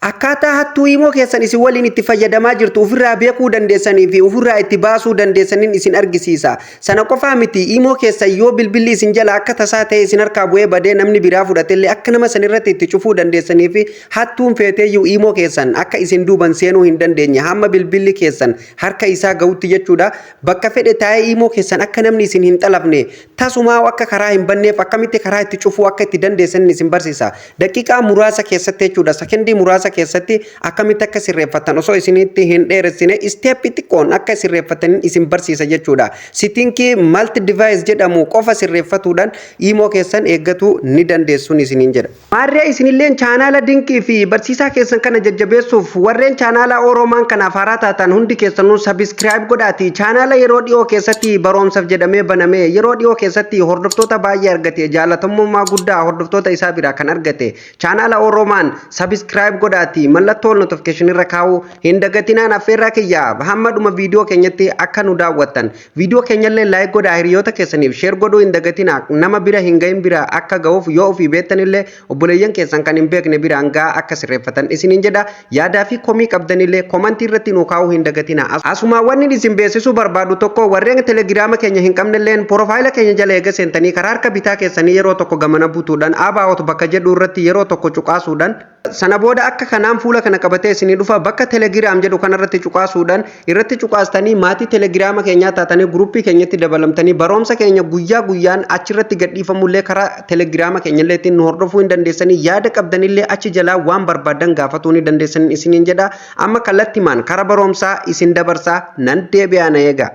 Akkaataa hattuu imo keessan isin waliin itti fayyadamaa jirtu ofirraa beekuu dandeessanii fi ofirraa itti baasuu dandeessaniin isin argisiisa. Sana qofaa miti, imo keessan yoo bilbilli isin jala akka tasaa ta'e isin harkaa bu'ee badee namni biraa fudhatellee akka nama sanirratti itti cufuu dandeessanii fi hattuun feeteeyyuu imo keessan akka isin duuban seenuu hin dandeenye hamma bilbilli keessan harka isaa ga'utti jechuudha. Bakka fedhe taa'ee imo keessan akka namni isin hin xalafne, tasumaa akka karaa hin banneef akkamitti karaa itti cufuu akka itti dandeessan isin barsiisa. Daqiiqaa muraasa keessatti jechuudha. Sekendii muraasa keessatti akkamitti akka sirreeffattan osoo isinitti hin dheeressine step xiqqoon akka sirreeffattan isin barsiisa jechuudha. Setting multi device jedhamu qofa sirreeffatuudhaan imo keessan eeggatuu ni dandeessuun isiniin jedha. Maarree, isinilleen chaanaala Dinqii fi barsiisaa keessan kana jajjabeessuuf warreen chaanaala Oroomaan kanaaf haaraa taatan hundi keessanuu subscribe godhaati. Chaanaala yeroo dhiyoo keessatti baroomsaaf jedhamee baname, yeroo dhiyoo keessatti hordoftoota baay'ee argate, jaalatamummaa guddaa hordoftoota isaa biraa kan argate chaanaala Oroomaan subscribe godhaati mallattoo notification irra kaa'uu hin dagatinaan. Affeerraa kiyya, hamma dhuma viidiyoo keenyatti akka nu daawwattan, viidiyoo keenyallee like godhaa, hiriyoota keessaniif share godhuu hin dagatinaa. Nama bira hin gahin bira akka ga'uuf, yoo ofii beektanillee obboleeyyan keessan kan hin beekne biraan ga'a akka sirreeffatan isiniin jedha. Yaadaa fi komii qabdanillee comment irratti nu kaa'uu hin dagatinaa. Asuma wanni isin beeksisuu barbaadu tokko, warreen Telegiraama keenya hin qabnelleen profile keenya jala eega seentanii karaa harka bitaa keessanii yeroo tokko gamana butuudhaan about bakka jedhu irratti yeroo tokko cuqaasuudhaan, sana booda akka kanaan fuula kana qabatee isinii dhufa. Bakka Telegram jedhu kanarratti cuqaasuudhaan, irratti cuqaastanii maatii Telegiraama keenyaa taatanii guruppii keenyatti dabalamtanii baroomsa keenya guyyaa guyyaan achirratti gadhiifamullee karaa Telegiraama keenyallee ittiin nu hordofuu hin dandeessanii. Yaada qabdanillee achi jalaa waan barbaadan gaafatuu ni dandeessanii isiniin jedha. Amma kallattimaan karaa baroomsaa isin dabarsaa, nan deebi'aa, na eegaa.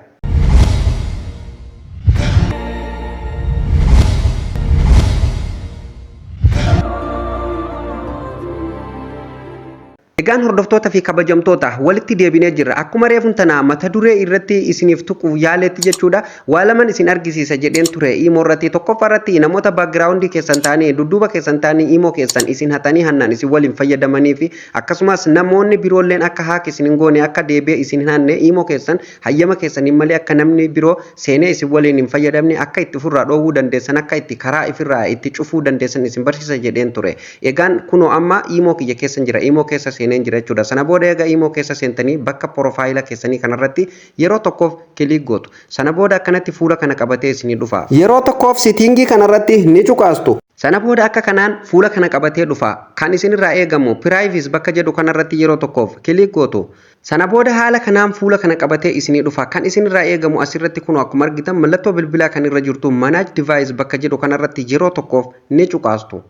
Egaan hordoftoota fi kabajamtoota, walitti deebinee jirra. Akkuma reefuun tana mata duree irratti isiniif tuquuf yaaletti jechuudha. Waa laman isin argisiisa jedheen ture imo irratti. Tokkoffaa irratti namoota background keessan ta'anii, dudduuba keessan ta'anii imo keessan isin hatanii hannaan isin waliin fayyadamanii fi akkasumas namoonni biroolleen akka hack isin hin goone, akka deebi'ee isin hin hanne, imo keessan hayyama keessaniin malee akka namni biroo seenee isin waliin hin fayyadamne akka itti ofirraa dhoowwuu dandeessan, akka itti karaa ifirraa itti cufuu dandeessan isin barsiisa jedheen ture. Egaan kunoo amma imo kiyya keessan jira. Imo keessa seeneen jira jechuudha. Sana booda egaa imo keessa seentanii bakka profile keessanii kanarratti yeroo tokkoof click gootu. Sana booda akkanatti fuula kana qabatee isinii dhufa. Yeroo tokkoof setting kanarratti ni cuqaastu. Sana booda akka kanaan fuula kana qabatee dhufa. Kan isinirraa eegamu privacy bakka jedhu kanarratti yeroo tokkoof click gootu. Sana booda haala kanaan fuula kana qabatee isinii dhufa. Kan isinirraa eegamu asirratti kun akkuma argitan mallattoo bilbilaa kan irra jirtu manage device bakka jedhu kanarratti yeroo tokkoof ni cuqaastu.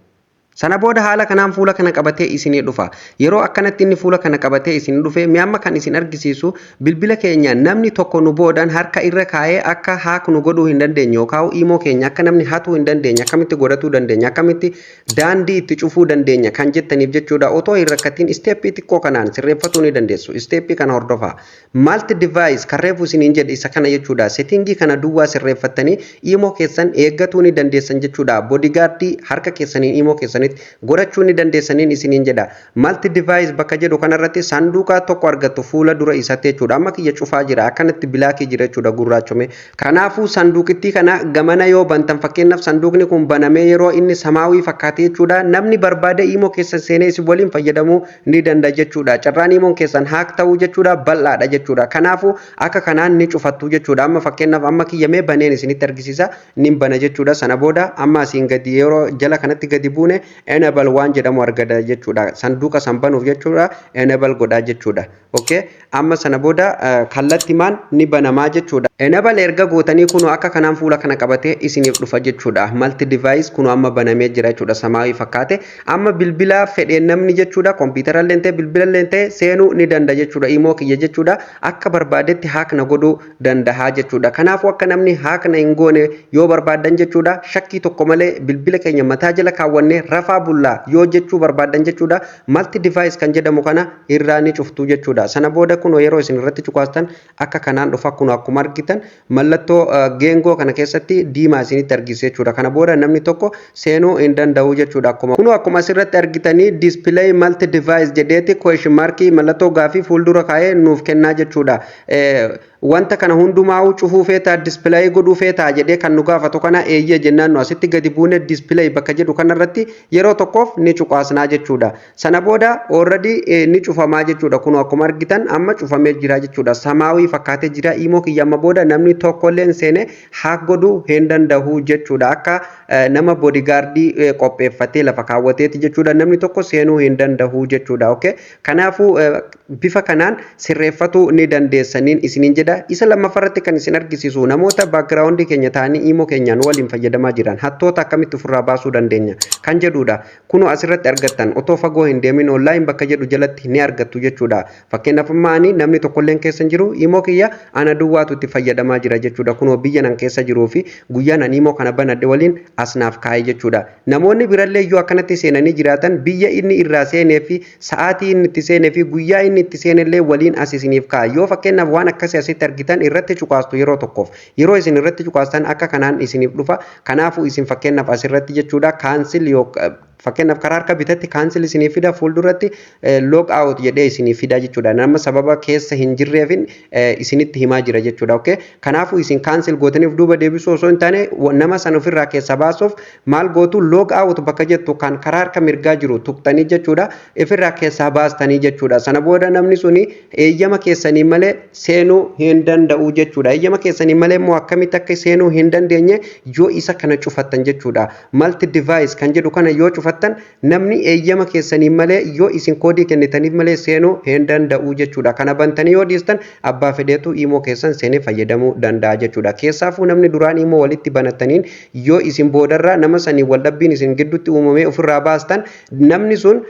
Sana booda haala kanaan fuula kana qabatee isinii dhufa. Yeroo akkanatti inni fuula kana qabatee isin dhufe, mi amma kan isin argisiisu bilbila keenya namni tokko nu boodaan harka irra kaa'ee akka hack nu godhuu hin dandeenye yookaan imo keenya akka namni hatuu hin dandeenye akkamitti godhatuu dandeenya, akkamitti daandii itti cufuu dandeenya kan jettaniif jechuudha. Otoo hin rakkatiin step xiqqoo kanaan sirreeffatuu ni dandeessu. Step kana hordofaa. Multi device kan reefu isiniin jedhe isa kana jechuudha. Setting kana duwwaa sirreeffattanii imo keessan eeggatuu ni dandeessan jechuudha. Bodyguard harka keessaniin imo keessanitti godhachuu ni dandeessaniin isiniin jedha. Multi device bakka jedhu kanarratti sanduuqa tokko argattu fuula dura isaatti jechuudha. Amma kiyya cufaa jira. Akkanatti black jira jechuudha, gurraachome. Kanaafuu sanduuqittii kana gamana yoo bantan, fakkeenyaaf sanduuqni kun banamee yeroo inni samaawii fakkaate jechuudha. Namni barbaade imo keessan seenee isin waliin fayyadamuu ni danda'a jechuudha. Carraan imoon keessan hack ta'uu jechuudha bal'aadha jechuudha. Kanaafuu akka kanaan ni cufattu jechuudha. Amma fakkeenyaaf amma kiyyamee baneen isinitti argisiisa, ni bana jechuudha. Sana booda amma asiin gadi yeroo jala kanatti gadi buune enable waan jedhamu argata jechuudha. Sanduuqa san banuuf jechuudha, enable godhaa jechuudha. Okay, amma sana booda kallattimaan ni banamaa jechuudha. Enable erga gootanii kunoo akka kanaan fuula kana qabatee isiniif dhufa jechuudha. Multi device kunoo amma banamee jira jechuudha. Samaawii fakkaate. Amma bilbila fedheen namni jechuudha, kompiitara illee ta'e bilbila illee ta'e seenuu ni danda'a jechuudha. Imo kiyya jechuudha akka barbaadetti hack na godhuu danda'a jechuudha. Kanaafuu akka namni hack na hin goone yoo barbaadan jechuudha, shakkii tokko malee bilbila keenya mataa jala kaawwannee rafaa bullaa yoo jechuu barbaadan jechuudha, multi device kan jedhamu kana irraa ni cuftu jechuudha. Sana booda kunoo yeroo isin irratti cuqaastan akka kanaan dhufa. Kun akkuma argitan mallattoo geengoo kana keessatti diimaa isinitti argisiisa jechuudha. Kana booda namni tokko seenuu hin danda'u jechuudha. Akkuma kunoo akkuma asirratti argitanii display multi device jedheeti question mark, mallattoo gaafii fuuldura kaa'ee nuuf kennaa jechuudha. Wanta kana hundumaa'uu cufuu feetaa, display godhuu feetaa jedhee kan nu gaafatu kana eeyyee jennaan, nu asitti gadi buune display bakka jedhu kanarratti yeroo tokkoof ni cuqaasnaa jechuudha. Sana booda already ni cufamaa jechuudha. Kun akkuma argitan amma cufamee jira jechuudha. Samaawii fakkaatee jira. Imoo kiyya amma booda namni tokkollee seene hack godhuu hin danda'u jechuudha. Akka nama bodyguardii qopheeffatee lafa kaawwateeti jechuudha. Namni tokko seenuu hin danda'u jechuudha. Okay? Kanaafuu bifa kanaan sirreeffatuu ni dandeessaniin isiniin jedha. Isa lammaffaarratti kan isin argisiisu, namoota backgroundii keenya ta'anii imoo keenyaan waliin fayyadamaa jiran hattoota akkamitti ofirraa baasuu dandeenya kan jedhudha. Kunoo asirratti argattan, otoo fagoo hin deemin online bakka jedhu jalatti ni argattu jechuudha. Fakkeenyaaf, amma ani namni tokkolleen keessa hin jiru, imoo kiyya ana duwwaatu itti fayyadamaa jira jechuudha. Kunoo biyya nan keessa jiruu fi guyyaan ani imoo kana banadhe waliin asnaaf kaa'e jechuudha. Namoonni birallee yoo akkanatti seenanii jiraatan, biyya inni irraa seenee fi sa'aatii inni itti seenee fi guyyaa inni itti seenellee waliin as isiniif kaa'a. Yoo fakkeenyaaf waan akkasii asitti argitan, irratti cuqaastu yeroo tokkoof. Yeroo isin irratti cuqaastan akka kanaan isiniif dhufa. Kanaafuu isin fakkeenyaaf asirratti jechuudha, cancel yoo fakkeenyaaf karaa harka bitatti cancel isinii fida, fuulduratti log out jedhee isinii fida jechuudha. Nama sababa keessa hin jirreefin isinitti himaa jira jechuudha. Okay? Kanaafuu isin cancel gootaniif duuba deebisuu osoo hin taane, nama sana ofirraa keessa baasuuf maal gootu? Log out bakka jettu kan karaa harka mirgaa jiru tuqxanii jechuudha. Ofirraa keessaa baastanii jechuudha. Sana booda namni suni eeyyama keessanii malee seenuu hin danda'u jechuudha. Eeyyama keessanii malee immoo akkamitti akka seenuu hin dandeenye yoo isa kana cufattan jechuudha. Multi device kan jedhu kana yoo cufattan, namni eeyyama keessanii malee, yoo isin koodii kennitaniif malee seenuu hin danda'u jechuudha. Kana bantanii yoo dhiistan, abbaa fedheetu imoo keessan seenee fayyadamuu danda'a jechuudha. Keessaafuu namni duraan imoo walitti banattaniin, yoo isin boodarraa nama sanii waldhabbiin isin gidduutti uumamee ofirraa baastan, namni sun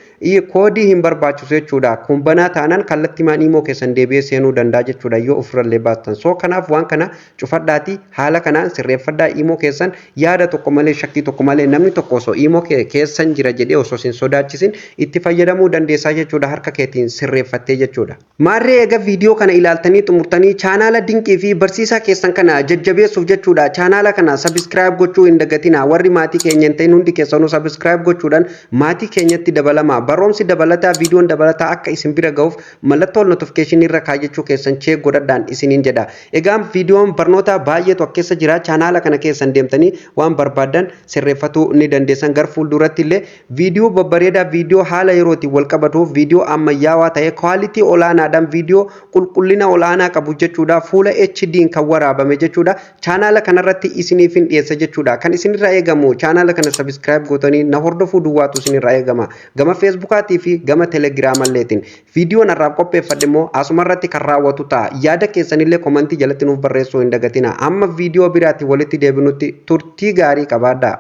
koodii hin barbaachisu jechuudha. Kun banaa taanaan kallattimaan imoo keessan deebi'ee seenuu danda'a jechuudha yoo ofirrallee baastan. So kanaaf waan kana cufadhaatii haala kanaan sirreeffadhaa imoo keessan. Yaada tokko malee, shakkii tokko malee, namni tokko osoo imoo keessan jira jedhee osoo isin sodaachisin itti fayyadamuu dandeessaa jechuudha, harka keetiin sirreeffattee jechuudha. Maarree, egaa viidiyoo kana ilaaltanii xumurtanii chaanaala dinqii fi barsiisaa keessan kana jajjabeessuuf jechuudha, chaanaala kana subscribe gochuu hin dagatina. Warri maatii keenya hin ta'in hundi keessanuu subscribe gochuudhaan maatii keenyatti dabalama. Barumsi dabalataa, viidiyoon dabalataa akka isin bira ga'uuf mallattoo notificationii irra kaayyachuu keessan check godhadhaan isiniin jedha. Egaa viidiyoon barnoota baay'eetu as keessa jira. Chaanaala kana keessan deemtanii waan barbaadan sirreeffatuu ni dandeessan. Gar fuulduratti illee viidiyoo babbareedaa, viidiyoo haala yerootiin wal qabatuuf, viidiyoo ammayyaawaa ta'e, quality olaanaadhaan, viidiyoo qulqullina olaanaa qabu jechuudha. Fuula HD'n kan waraabame jechuudha. Chaanaala kanarratti isiniif hin dhiyeessa jechuudha. Kan isinirraa eegamu chaanaala kana subscribe gootanii na hordofuu duwwaatu isinirraa eegama. Gama Feesbuukaatii fi gama Telegiraamalleetiin. Viidiyoon har'aaf qopheeffadhe immoo asumarratti kan raawwatu ta'a. Yaada keessanillee commentii jalatti nuuf barreessuu hin dagatina. Amma viidiyoo biraatti walitti deebinutti turtii gaarii qabaadhaa.